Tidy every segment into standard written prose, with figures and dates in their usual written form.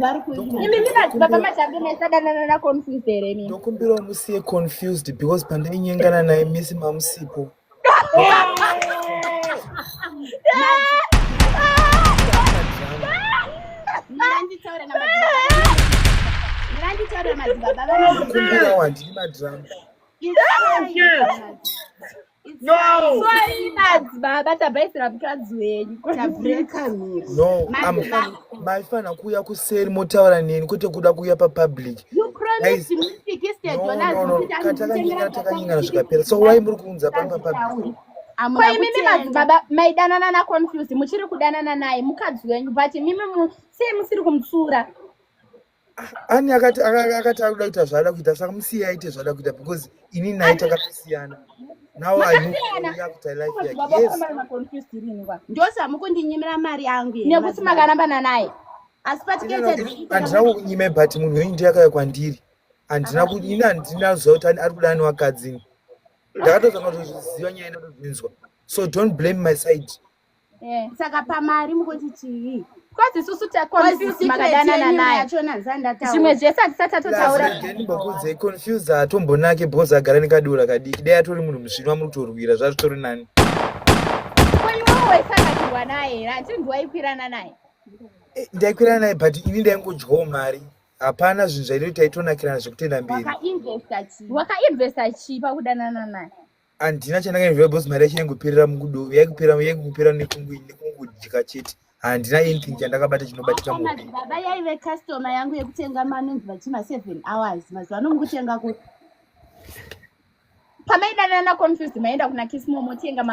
Vari kuimba. Imi madzibaba matambi maisadanana naconfused here imi? Ndokumbirawo musiye confused because pandainyengana naye misi mamusipo. Mira nditaure namadzibaba. Mira nditaure namadzibaba vano. Ndokumbirawo, handidi madrama. It's fine. It's No! Sorry madzibaba, tabhaisira mukadzi wenyu. Tabreka miro. No, Madzibaba. maifanira kuuya kuseri motaura neni, kwete kuda kuuya papublic. You promised Guys, me 60 No, dollars. no, no. Kuti Katakanyengana andikutengera takanyengana zvikapera. So why muri kuunza pano papublic? Ko imimi madzibaba maidanana naconfused, muchiri kudanana naye, mukadzi wenyu, but imimi sei musiri kumutsura? Ani akati akati akuda kuita zvaada kuita, saka musiye aite zvaada kuita because ini naye takatosiyana. Now I move Makasiyana? on kuita life yake. Madzibaba Yes. makaramba naconfused rini kwa? Ndosamukundinyimira mari yangu here, Nekuti madzibaba? makarambana naye. Asi patikaita Handina kukunyima, but munhu wenyu ndiye akauya kwandiri. Handina ini handina kuziva kuti ari kuda ani wakadzi. Ndakatozama kutozviziva nyaya ndatozvinzwa. So don't blame my side. Saka pamari mukuti chii? Because isusu taconfused makadanana naye. Yachona handisati ndataura. Zvimwe zvese hatisati tatotaura. Ndimbokudzei, confused hatombonake because agara nekadora kadiki. Dai atori munhu musvinu amuri kutorwira, zvazvitori nani. Ko iwewe waisakakirwa naye here? Handiti ndiwaikwirana naye? Ndaikwirana naye, but ini ndaingodyawo mari. Hapana zvinhu zvaitoti taitonakirana zvekutenda mberi. Wakainvesta chii? Wakainvesta chii pakudanana naye? Handina chandakainvesta because mari yacho yaingoperera mukudo, yaingopera yaingopera nekungodya chete. Handina anything chandakabata chinobatika muupenyu. Madzibaba yaive customer yangu yekutenga manonzi vachima 7 hours. Mazuva ano mukutenga kuti Pamaidanana naconfused, maenda kuna Kismo, motenga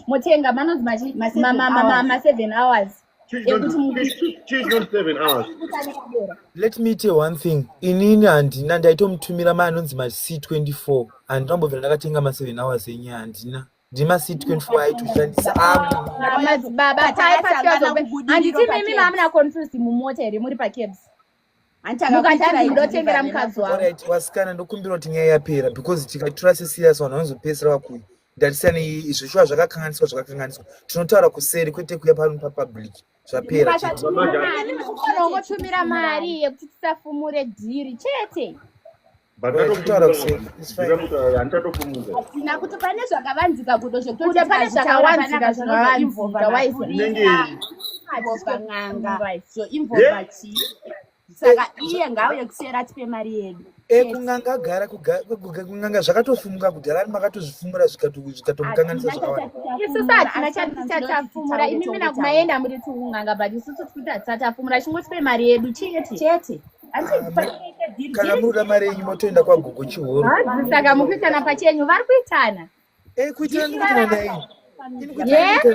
motenga manonzi machi Ma 7 hours. Ma 7 hours ekuti Change not 7 hours. Let me tell one thing, inini handina, ndaitomutumira maanonzi maC24. Handina ndakatenga ma7 hours enyaya, handina. Ndima C24 aitoshandisa amu. Madzibaba, Takasangana kubudiriro handiti mimi pacabs. mamuna confused mumota here muri pacabs, mukati hanzi ndotengera mukadzi wangu? Alright, wasikana, ndokumbira kuti nyaya yapera because tikatora seserious vanhu vanozopedzisira vakuya. Ndatisiyane, izvo zvakakanganiswa zvakakanganiswa. Tinotaura kuseri, kwete kuya pano papublic. Zvapera chete. Ungotumira mari yekuti tisafumure dhiri chete. But Alright, totaura kuseri. It's fine. handichatofumuza. Tina kuti pane zvakavanzika kudo zvekutoti Kudo pane tikazvitaura zvakavanzika, panapa zvakavanzika, waiziva. Inenge zvinozvoinvolva n'anga, zvoinvolva chii. Saka iye ngauye kuseri atipe mari yedu. Kun'anga agara kun'anga zvakatofumuka kudhara, ari makatozvifumura zvikatomukanganisa zvakawanda. Isusu hatina chatisatafumura. Imimi maenda muri tiunganga, but isusu tikuti hatisatafumura, chingotipe mari yedu chete. Chete. Kana muri kuda mari yenyu, motoenda kwaGogo Chihoro. Hanzi saka mukuitana pachenyu, vari kuitana. Kuitana ndikuitana naye. Ini Yeah?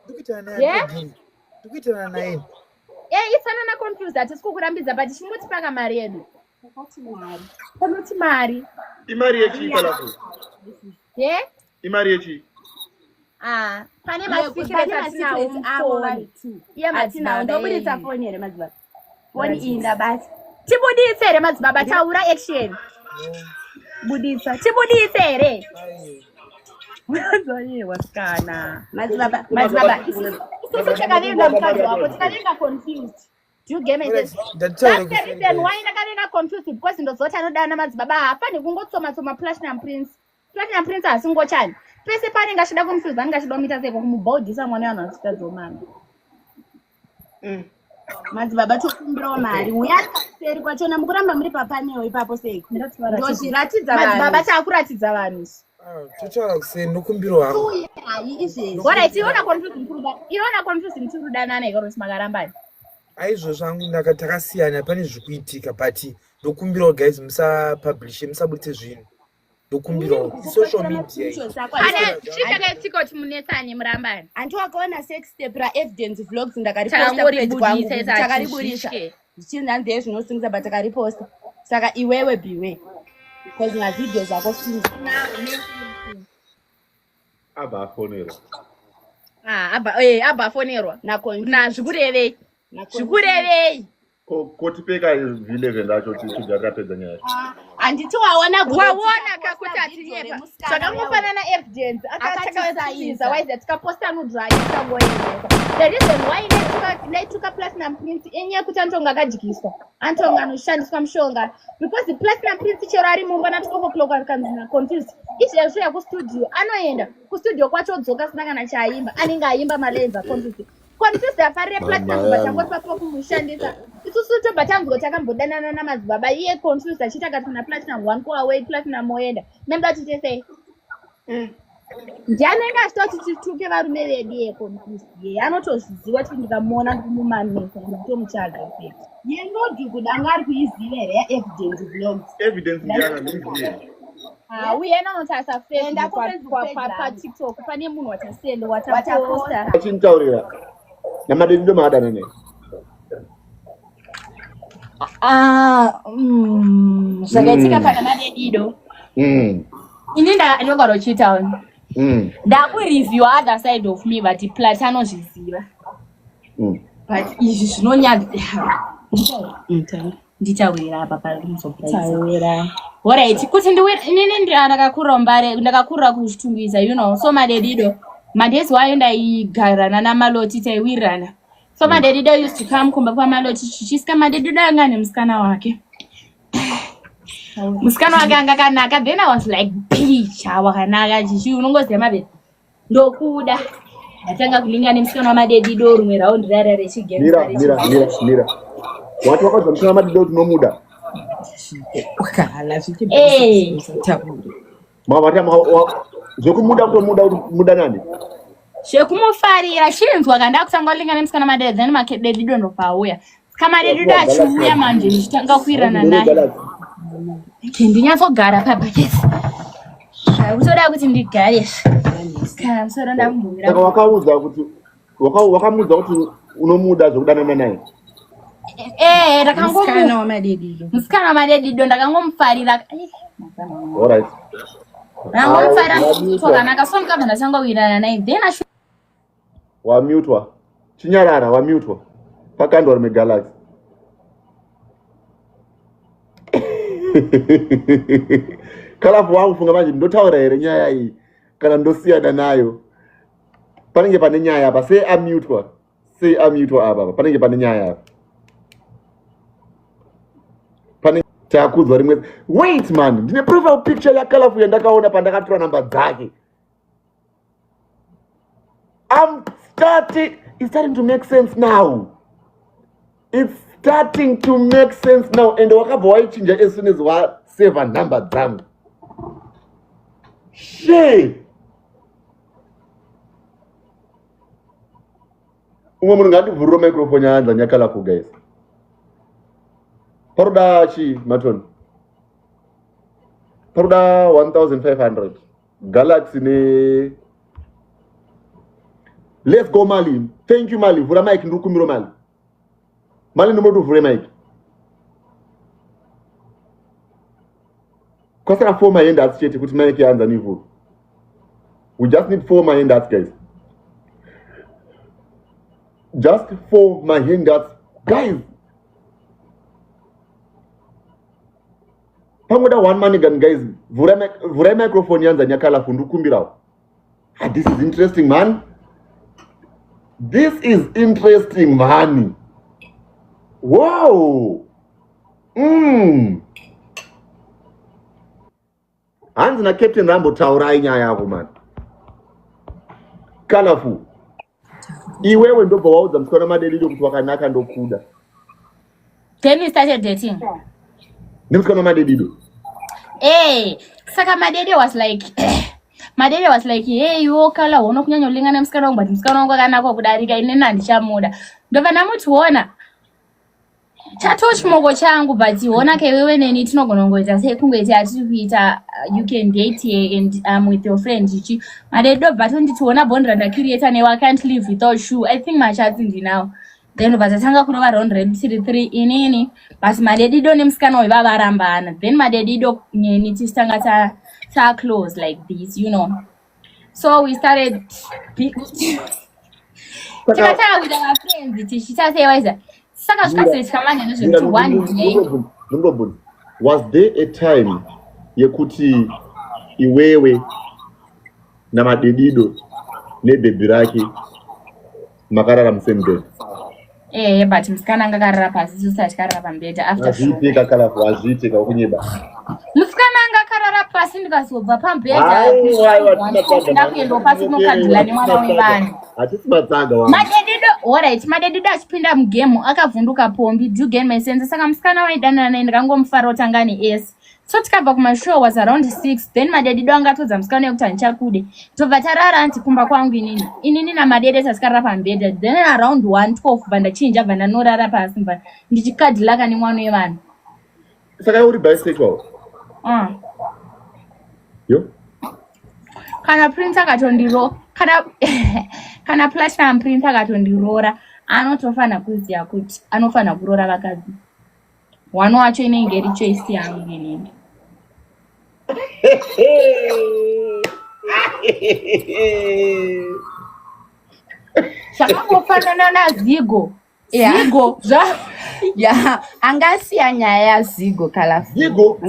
ndikuitana naye. Yeah? Ndikuitana naye. Itana naconfused, hatisi kukurambidza, but chingotipaka mari yedu. Panoti mari. Imari yechii kalafu? Ye. Imari yechii? Ah, pane Pane masecrets atinawo masecrets avo vari mufoni. two. Iye Atinawo. madzibaba Ndobuditsa iyi. foni here, madzibaba? Foni iyi ndabata. Tibuditse here, madzibaba? Taura action. Buditsa, tibuditse here? Wasikana. Madzibaba, madzibaba. Isusu takavenga mukadzi wako, takavenga confused. Do you get me? Alright, ndataura That's the kuseri, reason guys. why ndakavenga confused, because ndozoti anodana madzibaba haafani kungotsoma-tsoma Platinum Prince. Platinum Prince haasi ngochani. Pese paanenge achida confused, anenge achida kumuita seko kumubhaudhisa mwana wevanhu asitadzomana. Madzibaba, tokumbirawo mari. Uya kuseri kwachona, mukuramba muri papanewo ipapo sei? Ndozviratidza Madzibaba, vanhu. taakuratidza vanhu isu. Ah, totaura kuseri, ndokumbirawo hangu. Uyai izvezvi. Alright, iona confused mukuru, iona confused muchiri kudanana ikoro kuti makarambani? Aizvozvo hangu takasiyana, pane zviri kuitika, but ndokumbirawo guys, musapublishe, musabudise zvinhu. Ndokumbirawo, social media iyi. Pane chii chakaitika kuti munetsane, murambani? Hanti wakaona sex tape raEvidence Vlogs? Ndakariposta page kwangu. Tangoribudisa. Takariburisa zvichinzi hanzi zvinosungisa, but takariposta. Saka iwewe beware because mavideos ako finzi. Abva afonerwa. Ah, abva abva afonerwa. Na zvikurevei? Zvikurevei? Kotipeka V11 racho, tibva tapedza nyaya. Handiti waona Waona kakuti atinyepa. Zvakangofanana evidence akatakaisa waiza tikaposta nudes aisangoendesa. The reason why ndaituka Platinum Prince inyaya yekuti anotonga akadyiswa. Anotonga anoshandiswa mushonga because Platinum Prince chero ari mumba na 12 o'clock akanzi na confused. Izvezvi uya kustudio anoenda kustudio kwacho odzoka asina kana chaaimba anenge aimba malines aconfused. Confused afarire Platinum but tangoti papo kumushandisa. Isusu tobva tanzwa kuti akambodanana namadzibaba iye confused achiita akati kuna Platinum one go away Platinum oenda. Memba tiite sei? Ndiani anenge achida kuti tituke varume vedu iye confused iye anotozviziva kuti ndikamuona ndikumumamisa ndikutomutsvaga fake. Yenodhu kudanga ari kuiziva here yaevidence vlogs? Evidence ndiana ndizive. Ah, uye anotarisa Enda Facebook kuFacebook page rangu. paTikTok pane munhu watasenda wataposta. Achinitaurira. Namadedi ndo maadana naye. Ah, zvakaitika pana madedido. Ini ndinogara uchiita ndakureview other side of me but Plat anozviziva. But izvi zvinonyadza. Nditaurira apa pamuzotaura. Alright, kuti inini ndakakura Mbare, ndakakura kuChitungwiza, you know. So madedido, madezi wayo ndaigarana naMaloti taiwirirana. So madedido used to come kumba kwaMaloti chichisika madedido anga ane musikana wake. Musikana wake anga akanaka, then I was like, picha wakanaka chichi unongoziva mabebe. Ndokuda. Ndatanga kulinga nemusikana wamadedido rumwe round rara rechigame. Mira, mira, mira, mira. Wati wakaudza musikana wamadedido kuti unomuda. Kana Eh. zvichitaura. Mavati zvekumuda kutomuda kuti mudanane. Zvekumufarira chinzwa kana ndakutanga kulinga nemusikana madede then madedido ndopauya. Saka madedido achiuya manje ndichitanga kuirana naye. Okay, ndinyatsogara pabhaketi. Zvakutoda kuti ndigare. Kana musoro ndakumbomira. Saka wakaudza kuti wakamuudza kuti unomuda zvekudanana naye. Eh, ndakangomu Musikana wamadedido. Musikana wamadedido ndakangomufarira. All right. Ndangomufarira Ah, wamutwa. wakanaka so ndikabva ndatanga kuwirirana naye. Then ashu Wamutwa. Chinyarara wamutwa. Pakandwa rimwe galaxy. Kalafu wangu funga manje ndotaura here nyaya iyi kana ndosiyana nayo. Panenge pane nyaya apa sei amutwa. Sei amutwa apa apa panenge pane nyaya apa. Pane takudzwa rimwe. Wait man, ndine profile picture ya Kalafu yandakaona pandakatora namba dzake. I'm starting, it's starting to make sense now. It's starting to make sense now. And wakabva waichinja as soon as waseva number dzangu. She. Umwe munhu ngaandivhurire microphone yaanza nyakalafu guys. Paroda chi matoni. Paroda 1500. Galaxy ne Let's go Mali. Thank you Mali. Vhura mic ndiri kumbira Mali. Mali ndomoti uvhure mic. Kwasara 4 mahandouts chete kuti mic yaanza nivhure. We just need 4 mahandouts guys. Just 4 mahandouts guys. Pangoda one money gun guys. Vhura microphone yanza nyakala ndikumbirawo. Ah, this is interesting man. This is interesting man. Wow. Hanzi na Captain Rambo taurai nyaya yako man. Colorful. Iwewe ndobva waudza musikana madelile kuti wakanaka ndokuda. Then we started dating. Nemusikana madedido. Eh, saka Madede was like Madede was like, hey, iwe kala hono kunyanya kulinga nemusikana wangu but musikana wangu akanaka kudarika inini handichamuda. Ndobva ndamuti wona chato chimoko changu but hona ke wewe neni tinogona kungoita sei kungoita yatiri kuita you can date here and with your friend chichi. Madede ndobva tonditi wona bond randacreata newe I can't live without you. I think machatsi ndinawo. Then ndobva tatanga kurova round redu tiri 3 inini but Madedido nemusikana uyu vavarambana. Then Madedido neni tichitanga ta close like this, you know. So we started tikatanga kuita mafriends tichiita sei waiza. Saka zvikazoitika manje ndezvekuti one day Ndingobvunza. Was there a time yekuti iwewe naMadedido nebhebhi rake makarara musame bed? Ehe, but musikana anga akarara pasi, isusu atikarara pamubhedha after show. Hazviiteka Kalafu, hazviiteka ukunyeba. Musikana anga akarara pasi ndikazobva pamubhedha Aiwa, aiwa, hatina ndisina kuendawo pasi kunokadhila nemwana wevanhu. Hatisi matsaga wangu. Madedido, alright, Madedido achipinda mugemu akavhunduka pombi, do you get my sense? Saka musikana waidanana naye ndikangomufara otanga neS. So tikabva kumashow was around 6 then Madedido anga atodza musikana wekuti handichakude. Tobva tarara anti kumba kwangu inini. Inini naMadede tasikarara pamubhedha. Then around 1 12 bva ndachinja bva ndanorara pasi bva ndichikadhilaka nemwana wevanhu. Saka iwe uri bisexual? Yo? Kana Prince akatondiro kana kana Platinum Prince akatondiroora anotofanira kuziva kuti anofanira kuroora vakadzi. One wacho inenge iri choice yangu inini. Zvakangofanana naZigo. Yeah. Zigo zva Ya, angasiya nyaya yaZigo Kalafu. Zigo?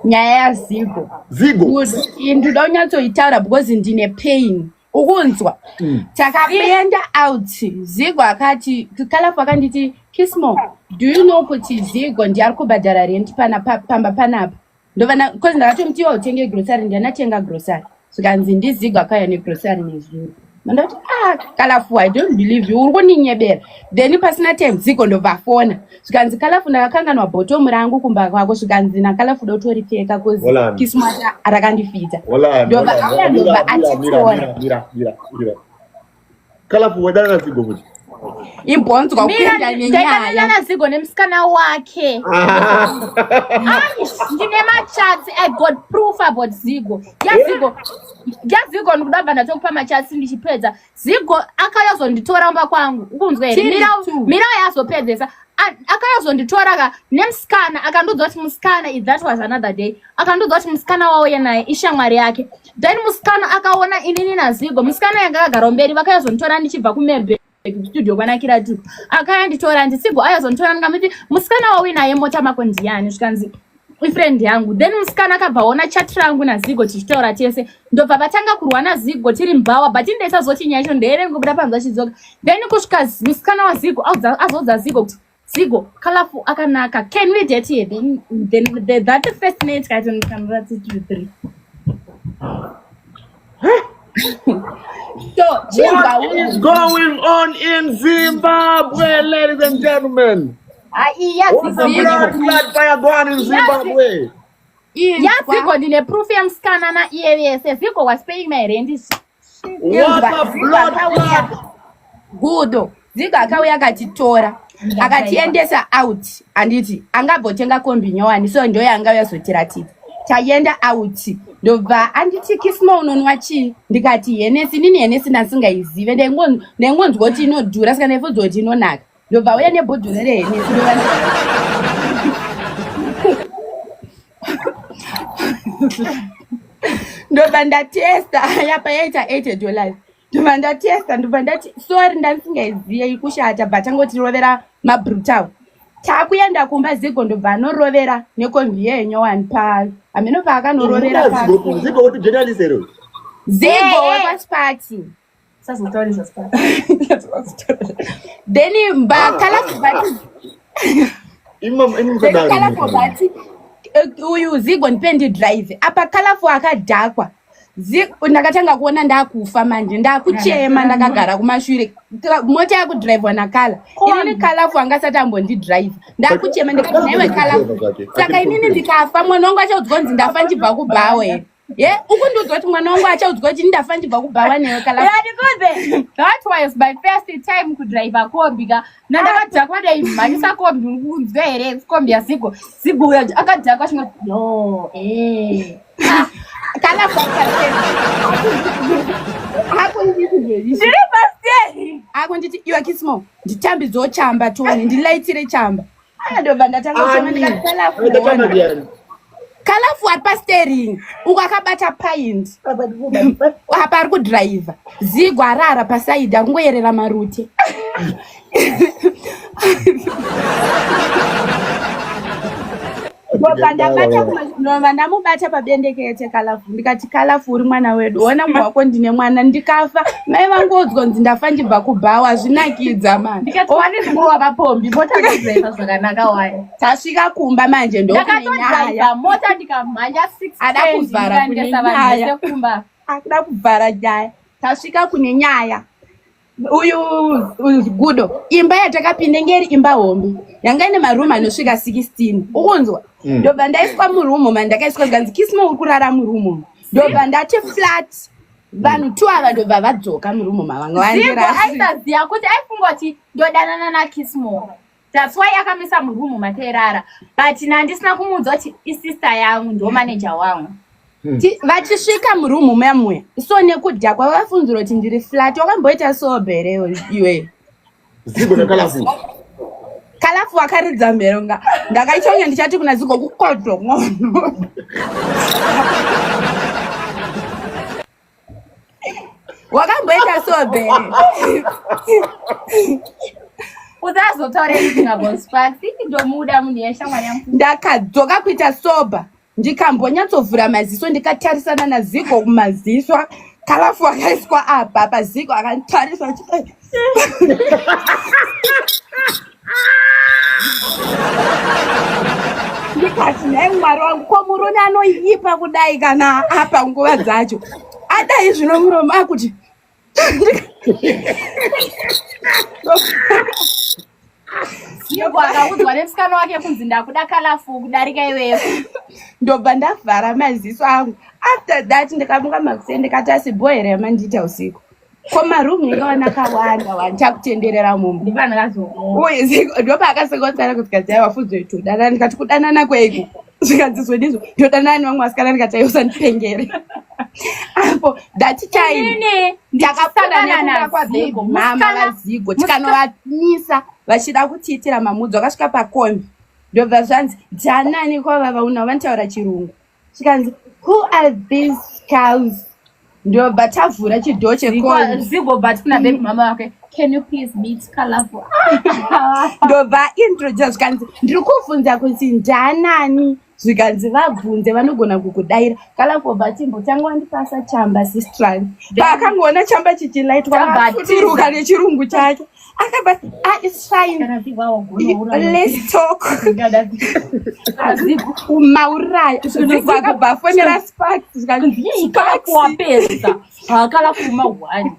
Nyaya yaZigo. Zigo? Good. Ndoda kunyatsoitaura because ndine pain. Ukunzwa. Takaenda out. Zigo akati, Kalafu akanditi, Kismo, do you know kuti Zigo ndiye ari kubhadhara rent pana pamba panapa? Ndovana because ndakatomuti iwe utenge grocery, ndiye anatenga grocery. Zvikanzi ndiZigo akauya negrocery nezuro. Ndati ah Kalafu, I don't believe you, uri kundinyebera. Then pasina time Zigo ndobva afona. Zvikanzi Kalafu ndakakanganwa bottom rangu kumba kwako, zvikanzi naKalafu dotoripfeka cause Holani. Kismo rakandifita. Holani, Ndobva holani, auya mira, ndobva mira, mira, atitora. mira, mira, mira, mira. Kalafu wedana naZigo futi. Imbonzwa Mira, kuenda ndaidanana nenyaya. naZigo nemusikana wake. Ndine machats, I got proof about Zigo. YaZigo, yaZigo ndikudabva ndatokupa machats ndichipedza. Zigo akayozonditora kumba kwangu. Ukunzwa here? Tiri Mira, two. mira yazopedzesa. Akayozonditora ka nemusikana akandiudza kuti musikana, if that was another day, akandiudza kuti musikana wauya naye ishamwari yake. Then musikana akaona inini naZigo, musikana yanga akagara mberi, vakayozonditora ndichibva kuMebe studio kwanakira tuku. Akayanditora ndisigo ayozonditora ndikamuti musikana wauya naye mota mako ndiyani, zvikanzi ifriend yangu. Then musikana akabva aona chat rangu naZigo tichitaura tese, ndobva vatanga kurwa naZigo tiri mubhawa, but ndaisazoti nyaya yacho ndeyere ngobuda panze achidzoka. Then kusvika musikana waZigo azoudza Zigo kuti Zigo Kalafu akanaka, can we date here? Then, then the, that first night katondikanura 2 3. So, chinzwa What is going on in Zimbabwe, ladies and gentlemen? Ai, What's the yaZigo blood clot fire going in Zimbabwe? yaZigo ndine proof yemusikana naiye vese. Zigo was paying my rent. What a blood clot! Gudo. Zigo akauya akatitora akatiendesa out, handiti angabhotenga kombi nyowani, so ndo yanga yazotiratidza. Taenda out ndobva anditi Kismo unonwa chii, ndikati Henesi. Inini Henesi ndasingaizive, ndaingonzwa kuti inodhura, saka ndaifunzwa kuti inonaka. Ndobva auya nebhodhoro reHenesi, ndobva ndatesta yapa yaita $80. Ndobva ndatesta, ndobva ndati sorry, ndandisingaiziye ikushata, but angotirovera mabrutal. Takuenda kumba, Zigo ndobva anorovera nekombi yenyowani pa hameno paakanorovera pa Zigo, Zigo kuti journalist here? Zigo Eh, eh. wepasipati. Sazotaura zvasipati. Then mbakalafu bati Ima imi then musadaro. Kalafu bati uyu Zigo ndipe ndidrive apa. Kalafu akadhakwa. Ndakatanga kuona ndakufa manje, ndakuchema ndakagara kumashure. Mota yakudhiraivwa naKala, inini Kalafu angasati ambondidhiraivha. Ndakuchema ndikati naiwe Kalafu, saka inini ndikafa mwana wangu achaudzwa kunzi ndafa ndichibva kubhawa here? Ye ukundiudzwa kuti mwana wangu achaudzwa kuti ndafa ndichibva kubhawa newe Kalafu? Ndikuze, that was my first time kudriva kombi ka. Nandakadhakwa ndaimhanyisa kombi, uri kunzwa here? Kombi yaZigo. Zigo uyo akadhakwa chingoti yo eh. Kalafu akunditi Ndiri pasteri. akunditi iwe Kismo, nditambidzewo chamba tione, ndilaitire chamba. Aya ndobva ndatanga kuchema ndikati Kalafu Ndakachamba ona. ndiani? Kalafu ari pastering uku akabata paindi apa ari kudhiraivha, Zigo arara pasaidhi akungoyerera marute. Ndobva ndabata ndobva ndamubata pabendekete Kalafu ndikati Kalafu uri mwana wedu ona mwana wako ndine mwana ndikafa mai vangu odzwa kunzi ndafa ndibva kubhawa zvinakidza mani ndikati wane zvikuru wapapombi mota ndodriver zvakanaka wayo tasvika kumba manje ndokunenyaya ndakatodriver mota ndikamhanya Ada kuvhara kune ndikaendesa vanhu nyaya. vese kumba akuda kuvhara nyaya tasvika kune nyaya uyu uyu gudo imba yatakapinda inge iri imba hombe yanga ine marumu anosvika 16 ukunzwa ndobva ndaiswa murumu mandakaiswa zvikanzi kismo uri kurara murumu ndobva ndati flat vanhu two ava ndobva vadzoka murumu mavanga Zigo vandira aisaziva kuti aifunga kuti ndodanana nakismo thats why akamisa murumu matairara but nandisina kumuudza kuti isister yangu ndo manager wangu Vachisvika murumu muya muya so nekudhakwa vakafunzira kuti ndiri flat wakamboita sobe here iwe Zigo nakalafu kalafu wakaridza mhero nga ndakaita kunge ndichati kuna zigo kukodwa mwono wakamboita sobe here usazotaura anything about sparks ndomuda munhu yeshamwari yangu ndakadzoka kuita soba ndikambonyatsovhura maziso ndikatarisana nazigo kumaziso kalafu akaiswa apa pazigo akanditarisa achidai ndikati nhai mwari wangu ko murume anoipa kudai kana apa nguva dzacho adai zvino muromo akuti Zigo akaudzwa nemusikana wake kunzi ndakuda kalafu kudarika iwewe ndobva ndavhara maziso angu after that ndikamuka makuseni ndikati asi bho here yamandiita usiku ko maroom ingawana akawanda wani takutenderera mumba ndivanhu kazomuona uye Zigo ndopa akasekotsana kuti kati aiwa fudzo todanana ndikati kudanana kweiko zvikanzi zvodizvo ndodanana nevamwe vasikana ndikati aiwa usandipengere apo that time inini ndakapfuura ndichisangana nekuda kwababy nazigo mama musikana vazigo tikanovanisa vachida kutiitira mamudzo vakasvika pakombi ndobva zvanzi ndianani kwavava una vanotaura chirungu zvikanzi who are these cows ndobva tavhura chidhoo chekombi zigo but kuna baby mama wake can you please meet kalafu ndobva introduce zvikanzi ndiri kubvunza kuti ndianani zvikanzi vabvunze vanogona kukudaira kalafu obva timbotanga wandipasa chamba sistran paakangoona chamba chichilaitwa Chamba akasuduruka nechirungu chake akabva ah, its fine let's talk mauraya zigo akabva afonera sparks zvikanzi sparks wapedza haakalafu mahwani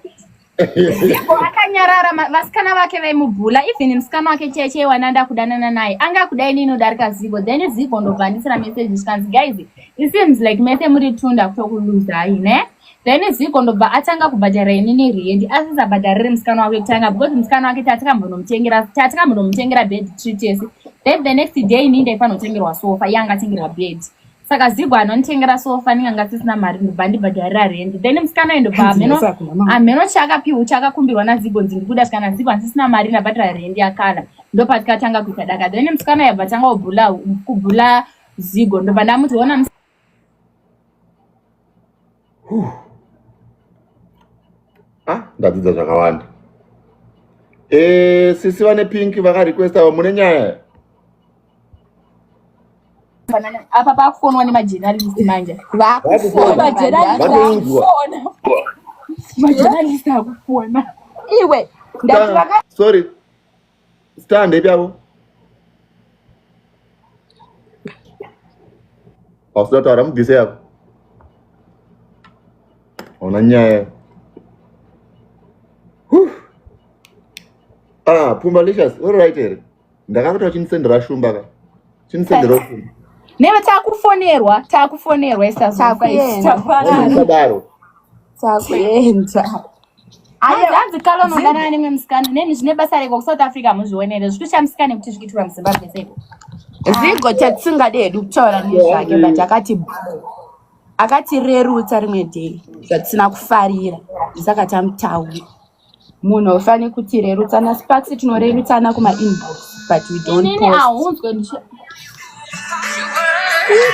Zigo akanyarara vasikana vake vaimubhula even musikana wake chaiye wananda kudanana naye anga kudai nini udarika zigo then zigo ndobva andisira message zvikanzi guys it seems like mese muri tunda kutokuluzai ne then zigo ndobva atanga kubhadhara inini riendi asisabhadhariri musikana wake kutanga because musikana wake tatikambonomutengera bed treat yese then the next day inini ndaifanira kutengerwa sofa iye anga atengerwa bed saka zigo anonditengera sofa ndinganga sisina mari ndobva ndibhadharira rendi then musikana uyu ndobva hameno chaakapiwa chaakakumbirwa nazigo nzi ndikuda svika nazigo handisisina mari ndabhadhara rendi yakala ndopatikatanga kuita daka then musikana uyu abva tanga kubhula zigo ndobva ndamuti ona Ah, ndadzidza zvakawanda. Eh, sisi vane pink vakarequesta mune nyaya. Apa pakufonwa nemajournalist manje. Vakufona. Vatoudzwa. Majournalist akufona. Iwe, ndati vaka Sorry. Stand ipi avo? Hausida kutaura mubvise yako. Hauna nyaya. Huh. Ah, Pumba Licious, uri right here? Ndakakuti uchindisendera shumba ka. Chindisendera shumba. Neve takufonerwa, takufonerwa Takuenda. Usadaro. Takuenda. Hanzi kalo unodanana nemwe musikana neni zvine basa reko kuSouth Africa muzvionere zvikushamisika nekuti zvikuitirwa muZimbabwe seiko. Zigo tatisingade hedu kutaura nezvake but akati akatirerutsa rimwe day zvatisina kufarira saka tamutaura munhu haufaniri kutirerutsana sparks tinorerutsana kumainbox but we don't Inini post ahunzwe ndichi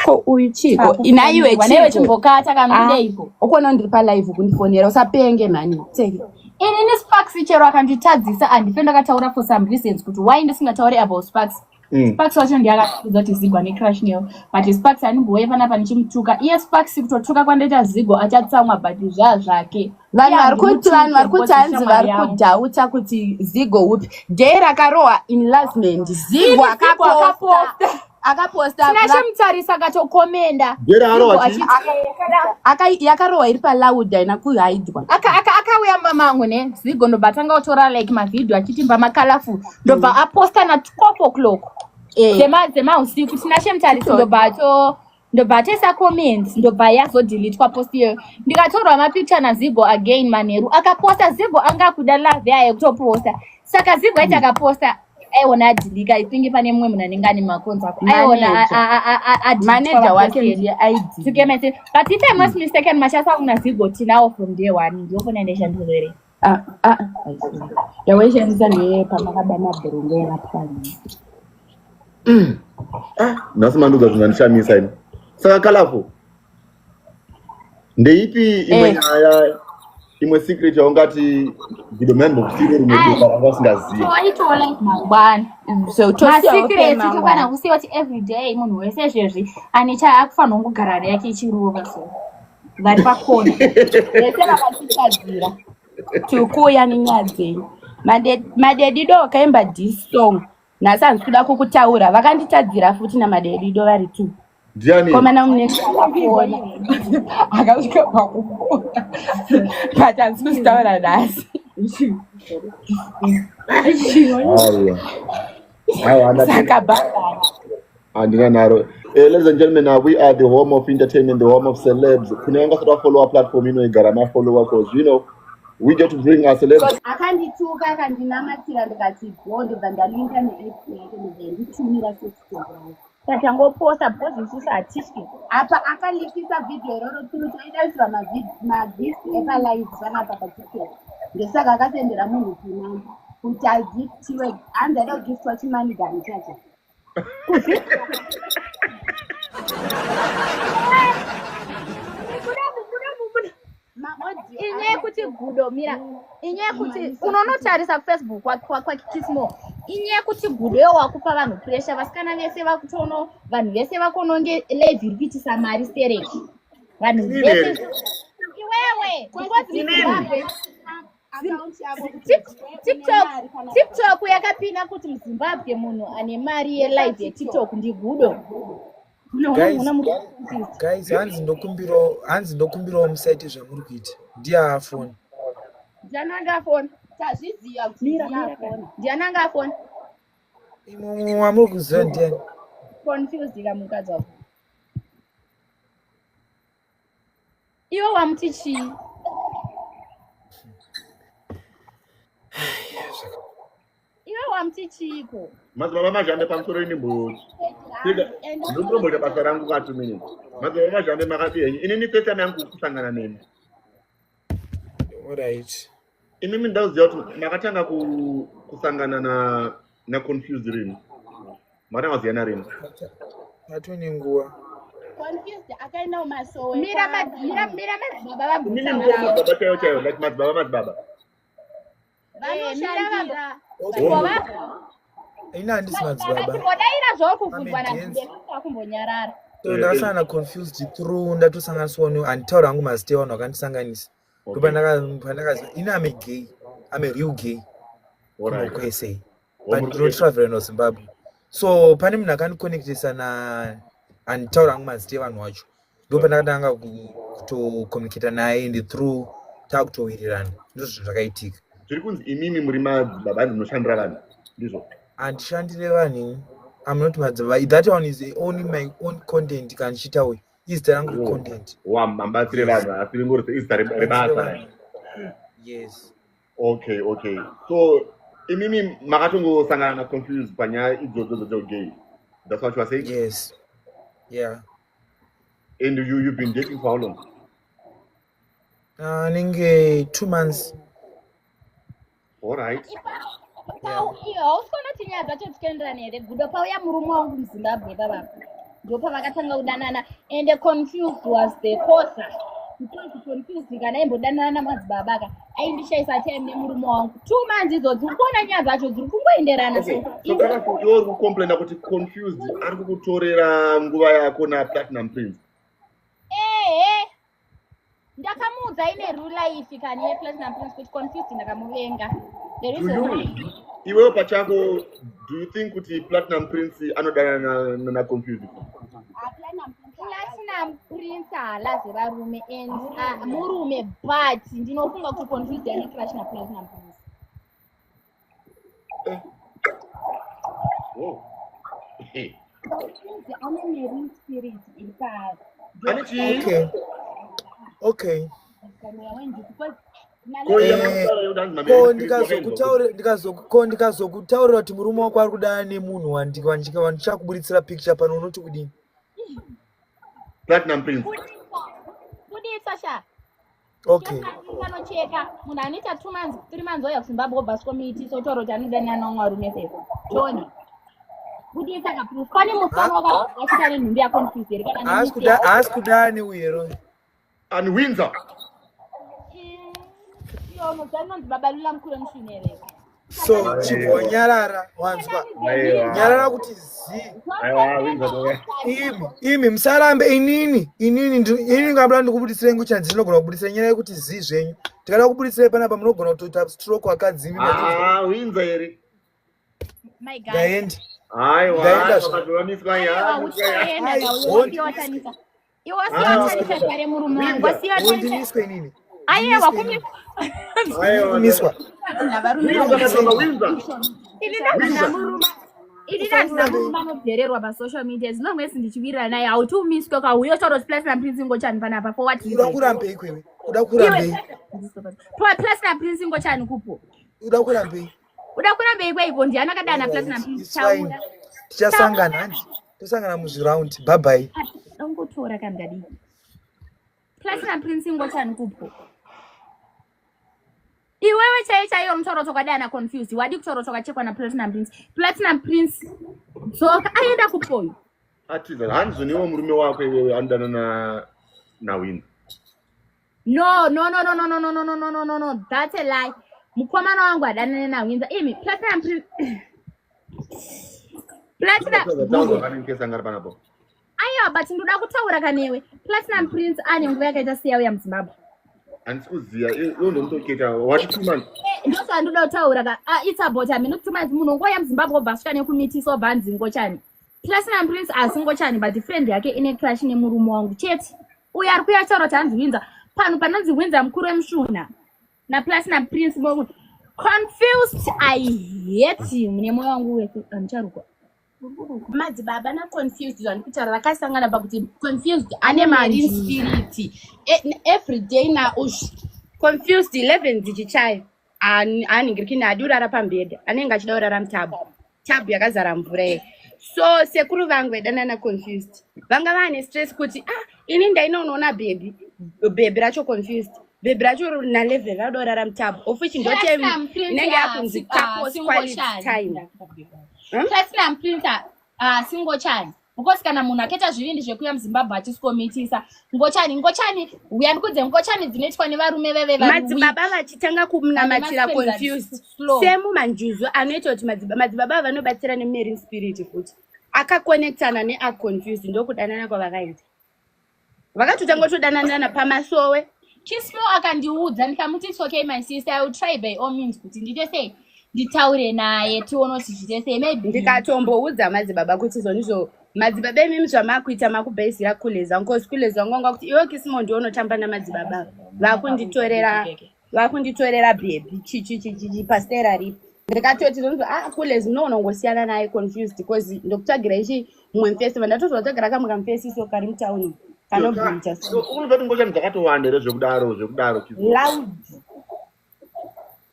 ko uyu chiko inaiwe Newe chiko chimbokata kana Ah. udeiko. ukuona ndiri palive kundifonera usapenge mhani teke Inini Sparks chero akanditadzisa handife ndakataura for some reasons kuti why ndisingatauri about Sparks. Sparks wacho ndiye akatiudza kuti Zigo ane crush newe, but Sparks andimbouye panapa ndichimutuka. Iye Sparks kutotuka kwandaita Zigo achatsamwa, but zvaa zvake. Vanhu vari kuti, vanhu vari kuti hanzi vari kudhauta kuti Zigo upi. Day rakarohwa enlargement, Zigo akaposta, akaposta. Tinashe Mutarisi akatokomenda. Day rakarohwa chii? Yakarohwa iri paloud, haina kuhaidwa. Akauya mamangu ne Zigo, ndobva atanga kutora like mavhidhio achitimba macolorful, ndobva aposta na 12 o'clock dzemausiku. Tinashe Mutarisi ndobva ato ndobva atoisa comments, ndobva yazodhilitwa post iyoyo. Ndikatorwa mapicture naZigo again manheru, akaposta. Zigo anga kuda love yayo yekutoposta, saka Zigo aiti akaposta aiona adhilika. I think pane mumwe munhu anenge ane makonzo ako aiona. Manager wake ndiye aid. But if I'm not mistaken, machasa kuna Zigo tinawo from day one. Ndiyofona ndeshandurere. Ah, ah, yawaishandisa ndeye pamakaba mabhurongo yakapwanya. Ah, nhasi mandiudza zvinhu zvandishamisa ini. Saka Colorful, ndeipi imwe nyaya, imwe secret yaungati Gudo mandimbokusiyire rimwe boka ranga usingazivi? Toitola like mangwana. So masecrets tokwana kusiya kuti everyday munhu wese zvezvi ane chaakufanira kungogara yake ichirova, so vari pakona. Vese vakatitadzira tikuuya nenyaya dzenyu. Madedido wakaimba this song, nhasi handisi kuda kukutaura. Vakanditadzira futi naMadedido vari two. Ndiani? Komana munenge akapona, akasvika pakupona, but handisi kuzitaura nhasi. Aiwa, aiwa. Saka bhabhara. Handina nharo. Ladies and gentlemen, we are the home of entertainment, the home of celebs. Kune vanga vasati vafollowa platform ino, igara mafollowa, 'cause we get to bring our celebs. Akandituka, akandinamatira, ndikati go, ndobva ndalinka neapp yake, ndobva yanditumira sextoy. Tachangoposta because isusu hatityi. Apa akalikisa vhidhiyo iroro through taidaisirwa magifts epalive panapa paTikTok. Ndosaka akasendera munhu kunamba kuti agiftiwe. Hanzi aida kugiftwa chimanigani chacho. Inyaya yekuti Gudo, mira, inyaya yekuti unonotarisa kuFacebook kwaKismo, inyaya yekuti Gudo yo wakupa vanhu pressure. Vasikana vese vakutono, vanhu vese vakononge live iri kuitisa mari stereki, vanhu Inini vese. Here? Iwewe, because Inini? Zimbabwe TikTok yakapinda kuti muZimbabwe munhu ane mari yelive yeTikTok ndiGudo. Guys, guys, hanzi ndokumbirawo musaite zvamuri kuita. Ndiye afoni. Ndiani anga afona? Tazviziva kuti Mira, ndiye mira. afona. Ndiani anga afona? Imwe wamuri kuziva ndiani? Confused kamukadzi wako. Iwe wamuti chii? Iwe wamuti chiiko? Madzibaba Mazhambe, pamusoro. Ini ndinotomboita basa rangu ka 2 minutes. Madzibaba Mazhambe, makati henyu. Inini first time yangu kusangana nemi. Alright. Imimi ndauziva kuti makatanga kusangana naConfused rini? Makatanga kuziyana rini? Patone nguva. Confused akaenda kumasowe. Mira, mira, mira, madzibaba. Inini vambutaura. muri madzibaba chaivo chaivo, like madzibaba, madzibaba? Vanoshandira. Ini handisi madzibaba. Timbodaira zvauri kubvunzwa. I'm a dance. Nagudo kumbonyarara. So ndakasangana Confused through, ndatosanganiswa ne, handitaura hangu mazita evanhu vakandisanganisa. Ndopandakaziva ini am a gay, am a real gay kunokwese, but ndinotravela noZimbabwe. So pane munhu akandiconnectisa na, handitaura hangu mazita evanhu wacho. Ndopandakatanga kutocommunicata naye and through taakutowirirana. Ndizvo zvinhu zvakaitika. Zviri kunzi imimi muri madzibaba, hanzi munoshandira vanhu, ndizvo? Handishandire vanhu ini. I'm not madzibaba. That one is only my own content. Kana ndichiita uyu, izita rangu recontent. Wamambatsire vanhu, asi ringori izita rebasa. Yes. Okay, so imimi makatongosangana naConfused panyaya idzodzo dzegay, that's what you are saying? Yes, yeah. And you've been dating for how long? Anenge 2 months. All right. Iyo hausi kuona kuti nyaya dzacho dzikuenderana here? Gudo pauya murume wangu muZimbabwe, bababa, ndopavakatanga kudanana, and Confused was the causer. Because confused kana aimbodanana namadzibaba ka aindishaisa time nemurume wangu. 2 months idzodzi, ukuona nyaya dzacho dziri kungoenderana. Okay, so kana iwe uri kucomplaina kuti Confused ari kukutorera nguva yako naPlatinum Prince? Ehe, ndakamuudza ine real life kani yePlatinum Prince kuti Confused ndakamuvenga. The Do reason you why iwewe pachako, do you think kuti Platinum Prince anodanana naConfused? Platinum Prince haalaze varume and murume, but ndinofunga kuti Confused ane crush naPlatinum Prince. Oh. Confused ane marine spirit iri paari. Ane chii? Okay. Mweya wenjuzu, because Ko Eh, yamataura yekuti hanzi ko marine spirit wakainzwa kuti ndikazokutaurira kuti murume wako ari kudanana nemunhu wandichakuburitsira picture pano, unoti kudini? Platinum Prince. Buditsa sha. Okay. Kanocheka munhu anoita 2 months, 3 months ouya kuZimbabwe, obva svikomiitisa, otaura kuti anodanana namwarume sese. Toni, buditsa kaproof. Pane musikana wakachita nenhumbi yaConfused here kana? Haasi kudanana neuyero. And Windsor. Iyo unonzi Babalula mukuru wemushunere. So chibvonyarara, wanzwa? Aiwa. Nyarara kuti zi. Aiwa, Windsor toke. Imi musarambe. Inini ngabda ndikubuditsirei nguchani, ndinogona kubuditsira nyaya yekuti zi zvenyu. Tikada kubuditsirei panapa, munogona kutoita stroke akadzimi. Ah, Windsor here. My God. Ndaenda. Aiwa, Ndaenda. wakatomiswa Aiwa, ya. uchienda. Ai, Wasiyawatanisa iwe, wasiyawatanisa kare murume wangu, wasiyawatanisa. Wondimiswa inini. Aiwa. Ndimiswe. Kumi. Aiwa. Kumiswa. Navarume. Windsor katonga Windsor. Ini ndandina murume, ini ndandina murume anobvererwa pasocial media zinongwesi ndichiwirira naye. Hautiumiswe kauyo taura kuti Platinum Prince ngochani panapa, for what Uda reason? kurambei kwewe? Uda kurambei? Platinum Prince ngochani kupo? Uda kurambei? Uda kurambei kweiko? Ndiani akadana Platinum Prince? It's fine. Taura. Tichasangana handi, tosangana muzviround. Bye bye. Dongotora kandadii. Platinum Prince ngochani kupo? Iwewe chaiyo chaiyo mutauro tokadana Confused, wadi kutaura tokachekwa naPlatinum Prince. Platinum Prince dzoka, aenda kupoyo. Atiza hanzi niwo murume wako iwewe anodana na naWindsor. No, no, no, no, no, no, no, no, no, no, no, no, no, that's a lie. Mukomana wangu adanane naWindsor. Imi, Platinum Prince, Platinum Taura kanenge panapo. Aiwa, but ndoda kutaura kanewe. Platinum Prince ane nguva yakaita seyauya muZimbabwe? Handisi kuziva, iwo ndomutoketa wati 2 months. Ndozvandoda kutaura ka. Ah, it's about hamene 2 months munhu ongoya muZimbabwe, obva asvika nekumitisa, obva anzi ngochani. Platinum Prince asi ngochani, but friend yake ine crush nemurume wangu chete. Uyo ari kuya taura kuti hanzi Windsor pano, panonzi Windsor mukuru wemushuna naPlatinum Prince. Confused, I hate him nemwoyo wangu wese. Andicharukwa. Madzibaba naConfused, zvandikutaura, vakasangana pakuti Confused ane marine spirit every day. Naush Confused 11 dzichichaya, aanhingirikini, haadi kurara pambedha, anenge achida kurara mutub, tub yakazara mvura iyi. So sekuru vangu vaidanana Confused vanga vaane stress kuti, ah, ini ndainonoona bhebhi, bhebhi racho Confused, bhebhi racho na11 rada kurara mutub, of which ndotime inenge yakunzi couples quality time. Hmm? Platinum Prince singochani, because kana munhu akaita zvivindi zvekuuya muZimbabwe achisikomitisa, ngochani, ngochani, uya ndikudze, ngochani dzinoitwa nevarume veve. Madzibaba vachitanga kunamatira Confused semumanjuzu anoita kuti madzibaba vanobatsira nemarine spirit futi, akakonectana neaConfused, ndokudanana kwavakaita, vakatotanga kutodananana pamasowe. Chismo akandiudza, ndikamuti, "It's okay, my sister, I will try by all means kuti ndiite sei, nditaure naye, tione kuti zviite sei, maybe." Ndikatomboudza madzibaba kuti zvonizvo, madzibaba imimi zvamakuita makubhaizira kule zangu, cause kule zangu wanga kuti iwe Kisimo ndionotamba namadzibaba, vakunditorera bhebhi chichichichichi pastera ripi. Ndikatoti zvonzi, ah, kule zinoonongosiyana naye Confused, because ndokutsvagira ichi mumwe mufesi, vandatozovatsvagira kamwe kamufesi so kari mutauni kanobvunja. So unobva kuti ngochani dzakatowanda here zvekudaro zvekudaro? Loud,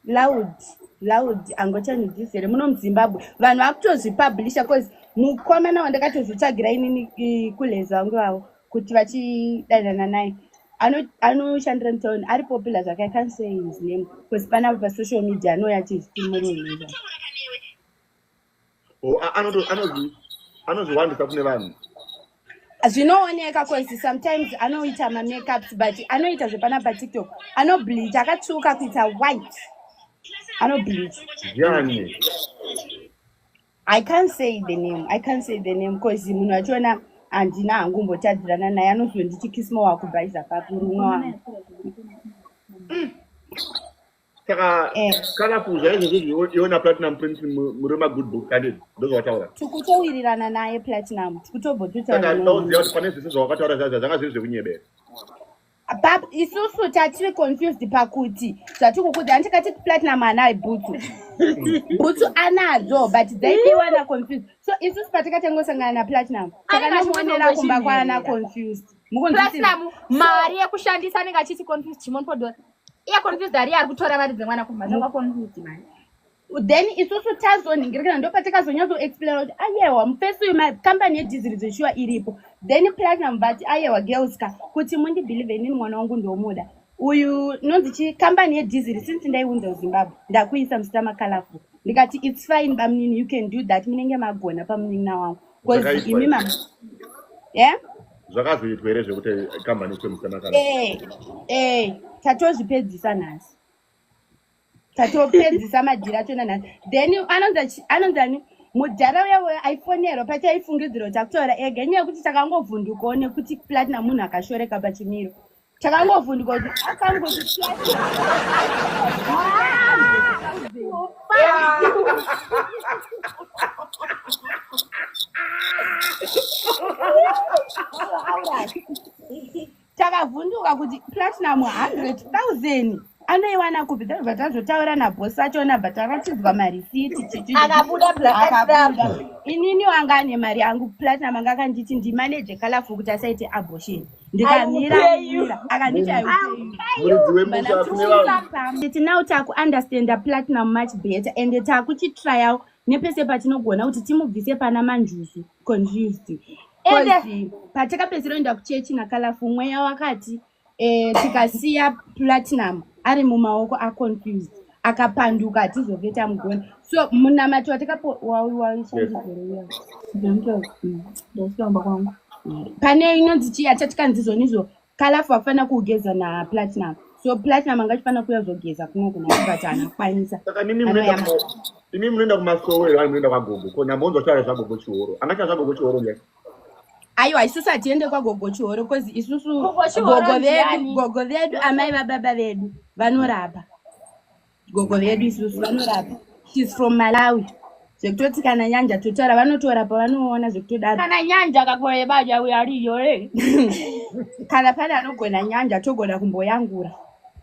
loud, loud. Angochanidzisere muno muZimbabwe vanhu vakutozvipublisha, cause mukomana wandakatozvitsvagira inini kulezi vangu vavo kuti vachidanana naye anoshandira mutauni, ari popular zvake. I can't say his name because panapa pasocial media anouya achizviti murume. Oh, anozviwandisa kune vanhu. Zvinooneka cause sometimes anoita mamakeups, but anoita zvepana paTikTok, anobleach, akatsvuka kuita white, anobleach. Ndiani? I can't say the name, I can't say the name cause munhu achona handina hangu mbotadzirana naye. Anozonditi, "Kismo, wakubhaisa papi rumwe wangu?" Saka Colorful, zvaizvozvo iona Platinum Prince muri magood book candidate, ndozvawataura? Tikutowirirana naye Platinum, Saka tikutobototaura. Ndauziva kuti pane zvese zvawakataura zvazvo zvanga zviri zvekunyebera. Isusu tatiri confused pakuti zvatikukudza handikati Platinum anayo bhutsu, bhutsu anadzo, but dzaidiwa naConfused. So isusu patakatangosangana naPlatinum, takanomuonera kumba kwaana Confused. Platinum mari yekushandisa anenge achiti Confused chimonipodora. Iye Confused ari ari kutora mari dzemwana kumba kwaConfused mani. Then isusu tazonhingirikana, ndo patakazonyatsoexplaina kuti ayewa, mufesi uyu makambani yedhiziri dzeshuwa iripo. Then Platinum vati, "Ayewa girls ka, kuti mundibelieve, inini mwana wangu ndomuda uyu, nonzi chi kambani yedhiziri, since ndaiunza kuZimbabwe, ndakuisa musita maColorful." Ndikati, "It's fine bamunini, you can do that, munenge magona pamunin'ina wangu." Because Zvakaitwa imi here? Ma yeah? Zvakazoitwa here zvekuti kambani iswe musita maColorful? Tatozvipedzisa nhasi, tatopedzisa madhiri achona nhasi. Then anonzani mudhara uya uya aifonerwa pachaifungidzira kuti akutaura ega, inyaya yekuti takangovhundukawo nekuti Platinum munhu akashoreka pachimiro. Takangovhunduka kuti akangoti Platinum. Takavhunduka kuti Platinum 100,000 anoiwana kupi? Tobva tazotaura nabhosi achona, bva taratidzwa marisiti. Akabuda Platinum. Inini wanga ane mari yangu. Platinum anga akanditi ndimaneje Colorful kuti asaite abortion. Ndikamira mira, akanditi, "I will pay you." Muridzi wemusha kune vanhu. Titi now takuunderstanda Platinum much better, and takuchitryawo nepese patinogona kuti timubvise pana Manjuzu Confused. 'Cause patakapedzisira kuenda kuchechi naColorful, mweya wakati tikasiya Platinum ari mumaoko aConfused, akapanduka, hatizofe tamugona. So munamato watakapo Ndasiramba kwangu. Pane inonzi chiya chatikanzi zvonizvo, Colorful akufanira kuugeza naPlatinum. So Platinum anga achifanira kuuya kuzogeza kuno kuna, but haana kukwanisa. Saka imimi munoenda Anoyama. Imi munoenda kumasowe, vanhu munoenda kwagogo ko? Ndambonzwa taura zvagogo Chihoro, angacha zvagogo Chihoro ndiani? Aiwa, isusu hatiende kwagogo Chihoro cause isusu Gogo Chihoro gogo vedu ndiani? Gogo vedu, amai vababa vedu, vanorapa. Gogo vedu isusu vanorapa. She's from Malawi, zvekutoti kana nyanja totaura vanotorapa, vanoona zvekutodaro. Kana nyanja kakoyebaja uyariyo e. Kana pane anogona nyanja, togona kumboyangura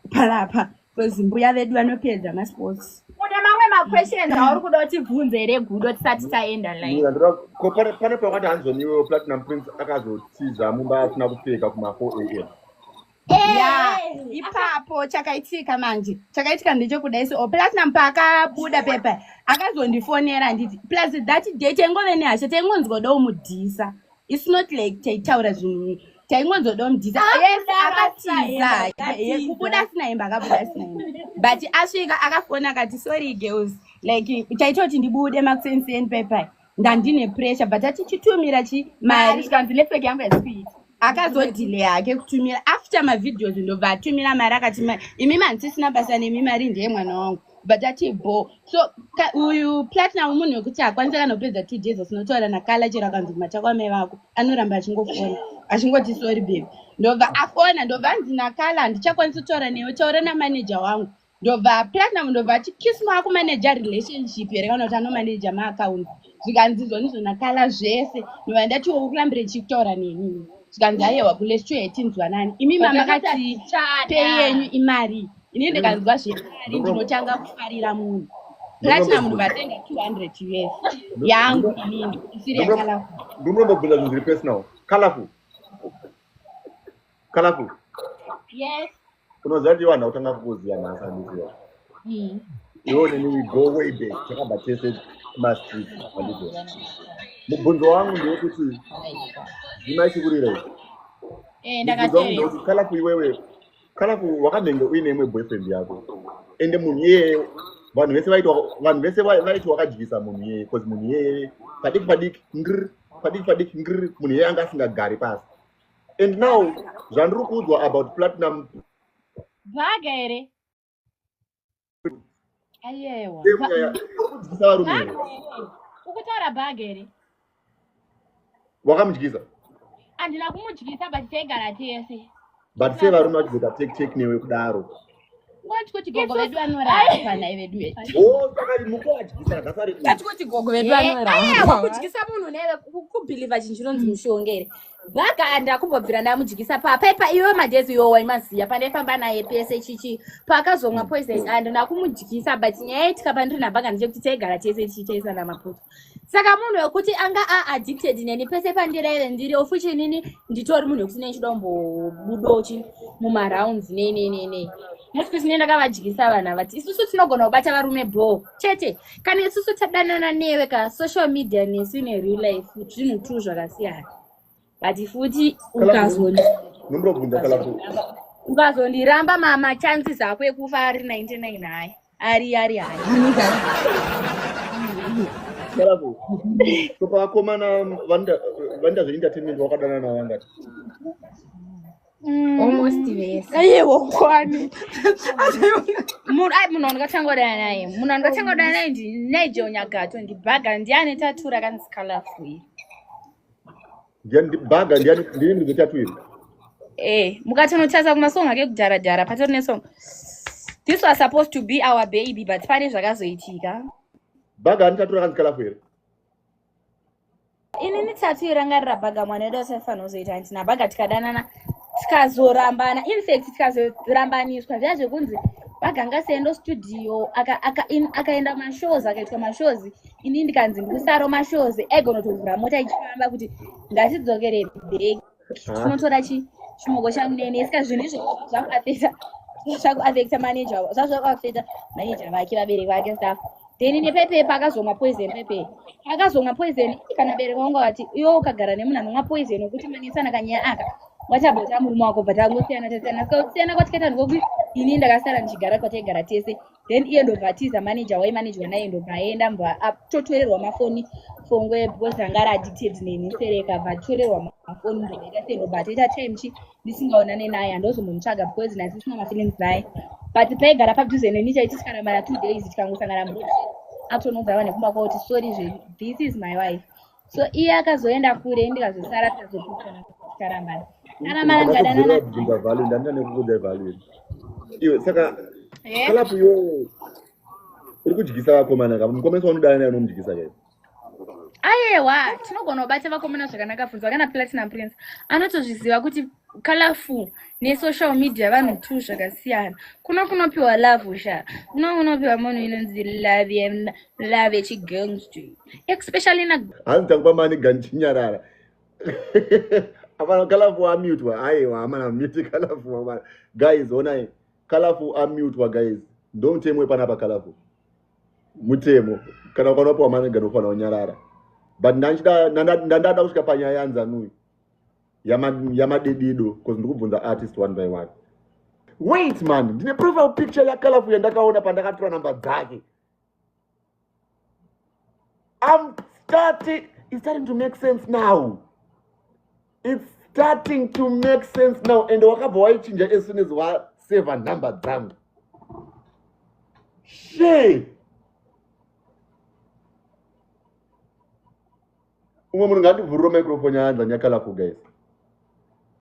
panapa because mbuya vedu vanopedza masports. Une mamwe maquestions auri kuda kuti bvunze here, Gudo, tisati taenda line? Mira, ko pane pawakati hanzoniwewo Platinum Prince akazotiza mumba asina kupfeka kuma4 am? Ya, ipapo chakaitika manje, chakaitika ndechekudai. So Platinum paakabuda pepa, akazondifonera handiti. Plus that day taingove nehasha, taingonzwa mudhisa. It's not like taitaura zvinhu, taingonzoda mudhisa. Yes, akatiza. Kubuda asina hembe, akabuda asina hembe, but asvika akafona akati, "Sorry girls, like taitoti ndibude makusenseni pepai, ndandine pressure," but atichitumira chi mari. Zvikanzi network yangu yasikuita. Akazodhile hake kutumira after mavideos, ndobva atumira mari akati, "Imi mandisisina basa nemi, mari ndeye mwana wangu." But ati bo. So uyu Platinum munhu wekuti hakwanisi kana kupedza 2 days asinotaura nakala. Chero akanzi kumachako amai vako, anoramba achingofona achingoti, "Sorry baby." Ndobva afona, ndobva anzi nakala, "Handichakwanisi kutaura newe, taura namaneja wangu." Ndobva Platinum ndobva ati, "Kismo akumaneja relationship here kana kuti anomaneja maaccounts?" Zvikanzi zvonizvo nakala zvese. Ndobva ndati, "Ukurambire chikutaura neni?" Zvikanzi, "Aiwa kule, tinzwanani. Imi mama kati pei yenyu imari." Ini ndikanzwa zvemari ndinotanga kufarira munhu. Platinum ndobva atenga 200 US yangu inini isiri yaColorful. Ndinombobvunza zvinhu zviri personal. Colorful, Colorful. Yes. Unoziva kuti vanhu vakutanga kukuziva nhasi, handiziva? Iwo neni we go way back, takabva tese kumastreet, handiziva? Mubvunzo wangu ndewekuti dzimai chikurira. Eh, Mubvunzo wangu ndakateerera. ndewekuti Colorful, iwewe Colorful, wakamhenge uine imwe boyfriend yako, ende munhu iyeye vanhu vese vaiti vanhu vese vaiti wakadyisa munhu iyeye, because munhu iyeye padiki padiki ndr. Padiki padiki ngiriri, munhu iyeye anga asingagari pasi. And now zvandiri kuudzwa about Platinum Bhaga here? Ayewa. Uri kudyisa varume here? Ukutaura bhaga here? Wakamudyisa? Handina kumudyisa, but taigara tese. But sei varume vachizoita take take newe kudaro? Wati kuti gogo vedu vanorapa nhai vedu vedu. Oh, saka mukuvadyisa that's Tati kuti gogo vedu Aiwa, vanorapa. kudyisa munhu neve kubhilivha chinhu chinonzi mushonga here? Bhaga ndakumbobvira ndamudyisa papaipa iwe madhezi iwo waimaziya pandaifamba naye pese chichi paakazomwa poison, handina kumudyisa, but nyaya yaitika pandiri nabhaga ndechekuti taigara tese tichitaisana mapoto. Saka munhu wekuti anga aaddicted neni pese pandiraive ndiri, ofuchi inini nditori munhu wekuti nei chidombobudochi mumarounds, nei nei nei nei, not kuti nei ndakavadyisa vanhu vati isusu tinogona kubata varume bho chete kana isusu tadanana newe ka. Social media nesu nereal life zvinhu two zvakasiyana, but futi Nomurobvunza Kalafu. ukazondiramba, machances ako ekufa ari 99, haya ari haya. Kalafu, so pavakomana vanoita zveentertainment wakadana navo vangati? Almost vese. Aiwa, kwani. Munhu ai, munhu wandikatanga kudana naye, munhu wandikatanga kudana naye ndi Nigel Nyagato, ndibhaga, ndiane tattoo rakanzi Colorful iri. Ndiani baga? Ndiani ndini ndizotatu iri? Mukatonotarisa kumasong ake kudhara-dhara, patori nesong "This was supposed to be our baby", but pane zvakazoitika. Baga ani tattoo rakanzi Colorful here? Inini tattoo irangarira bhaga mwana wedu asaifanira kuzoita handina bhaga. Tikadanana, tikazorambana, infact tikazorambaniswa zviya zvekunzi bhaga ngasiendo studio, akaenda mashows, akaitwa mashows, ini ndikanzi ndikusaro mashows, aigonotovhura mota ichifamba kuti ngatidzokere back, tinotora chimoko chamunene. Saka zvinhu izvo zvakuafecta, zvakuafecta manager, zvazvakuafecta manager vake, vabereki vake, stuff. Then nepepe paakazomwa poison, pepe akazomwa poison, kana bereki vangu vati iwe ukagara nemunhu anomwa poison wekuti manetsana kanyaya aka wachabota murume wako, bva tangosiyana, tasiyana. Saka kusiyana kwatikaita ndikokuti ini ndakasara ndichigara kwataigara tese, then iye ndobva atiza, manager waimanejwa naye ndobva aenda, mbva atotorerwa mafoni fongwe because anga ari addicted neni sereka, bva atorerwa mafoni, ndobva sei, ndobva atoita time chi ndisingaonane naye, handozombomutsvaga because nhasi mafeelings naye, but paigara padhuze neni chaiti tikarambana 2 days, tikangosangana muroad, atonoudza vanhu kumba kwavo kuti sorry zve, this is my wife. So iye akazoenda kure, ndikazosara, tikazopikana, tikarambana, karambana, ndikadanana. Bvunza value, ndandina nekukuudza value iwe. Saka Kalapu, iwe uri kudyisa vakomana ka? Mukomana waunodana naye unomudyisa kai? Aiwa, tinogona kubata vakomana zvakanaka. Bvunzwa kana Platinum Prince anotozviziva kuti Colorful nesocial media vanhu two zvakasiyana. Kuno kunopiwa love sha, kuno kunopiwa munhu inonzi love, love yechigangster, especially na Hanzi takupa mani gani, chinyarara apana. Colorful amutwa. Aiwa, amana mute Colorful amana. Guys, onai, Colorful amutwa. Guys, ndo mutemo wepanapa. Colorful, mutemo kana ukanopiwa mani gani unofanira kunyarara, but ndandada kusvika panyaya yanzanuyu yamadedido because ndiri kubvunza artist one by one. Wait man, ndine profile picture yaColorful yandakaona pandakatora namba dzake. I'm starting, it's starting to make sense now. It's starting to make sense now. And wakabva waichinja as soon as waseva nhamba dzangu. She. Umwe munhu ngandivhurire microphone yaanza nyaColorful, guys.